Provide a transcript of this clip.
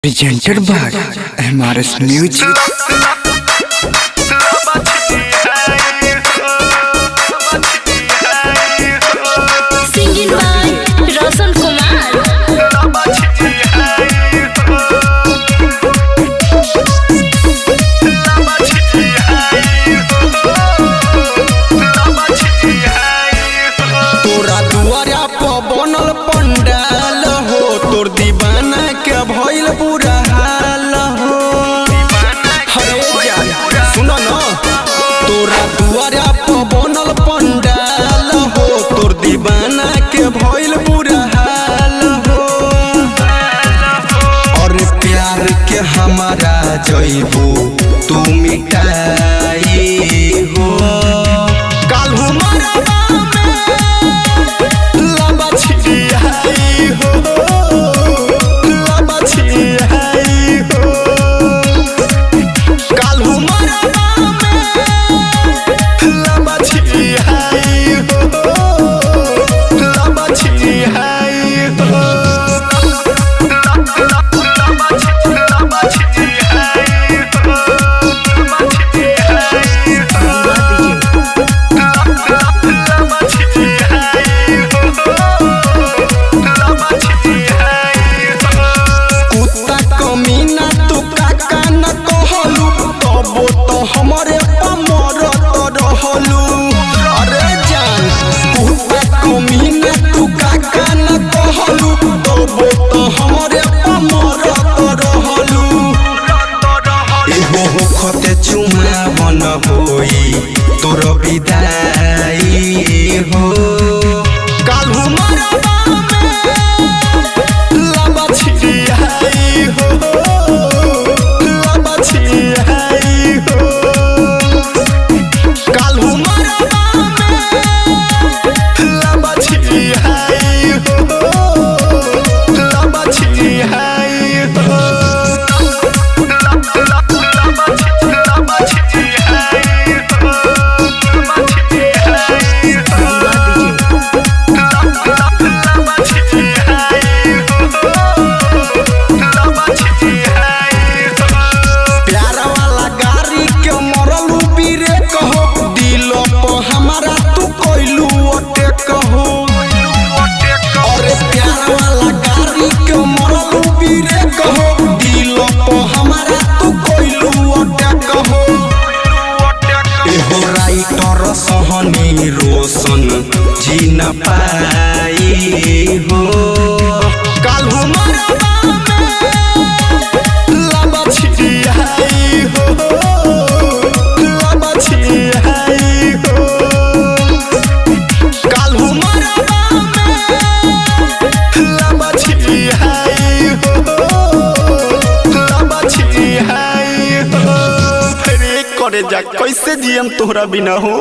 Presented by MRS Music. Singing by Roshan Kumar. तोरा दुआरा पर बनल पंडाल हो, तोर दीवाना के भइल बुरा हाल हो। हरे जान सुन न, तोरा दुआरा पर बनल पंडाल हो, तोर दीवाना के भइल बुरा हाल हो। और प्यार के हमारा जइबू तू मिटाई हो, काल्हू मरबा में लबा छिड़ियाई हो, लबा छिड़ियाई हो। काल्हू मरबा में लबा छिड़ियाई हो, लबा छिड़ियाई हो। कुत्ता कमीना तू काका न कहलू, तबो तो हमरे पमरत रहलू। अरे जान, कुत्ता कमीना तू काका न कहलू, तबो तो हमरे पमरत रहलू। एहो हो खते चुमा बन होई तोर विदाई हो, काल्हू मरबा में लबा छिड़ियाई हो, लबा छिड़ियाई हो। काल्हू मरबा में लबा छिड़ियाई हो, लबा छिड़ियाई हो। प्यारा वाला गाड़ी के मरलू बीरे कहो, दिल पर हमारा तू कोइलू अटे कहो। अरे प्यारा वाला गाड़ी के मरलू बीरे कहो, दिल पर हमारा तू कोइलू अटे कहो। एहो राइटर सहनी रोशन जी न पाई हो, काल्हू मरबा में लबा छिड़ियाई हो, लबा छिड़ियाई हो। काल्हू मरबा में लबा छिड़ियाई हो, लबा छिड़ियाई हो। अरे करे जा कैसे जियम तोहरा बिना हो।